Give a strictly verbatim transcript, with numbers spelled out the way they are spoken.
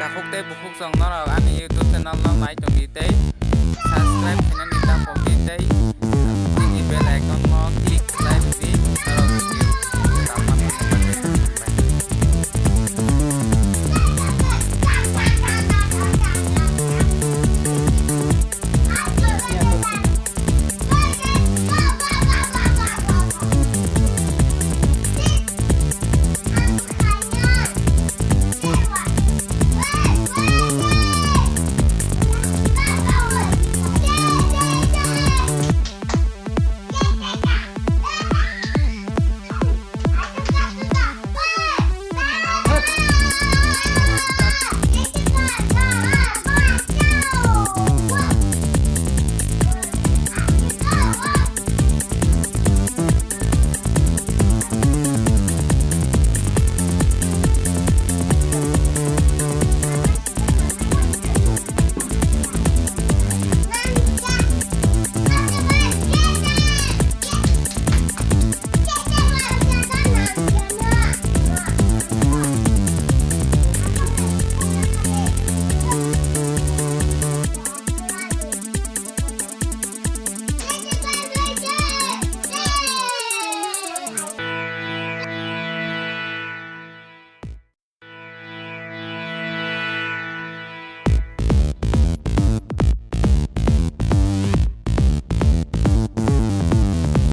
Takhuk tei bukhuk chwng norok ani YouTube channel no nai tongdi tei subscribe khainani ta pokdi tei nini bell icon no click khlai rwdi norok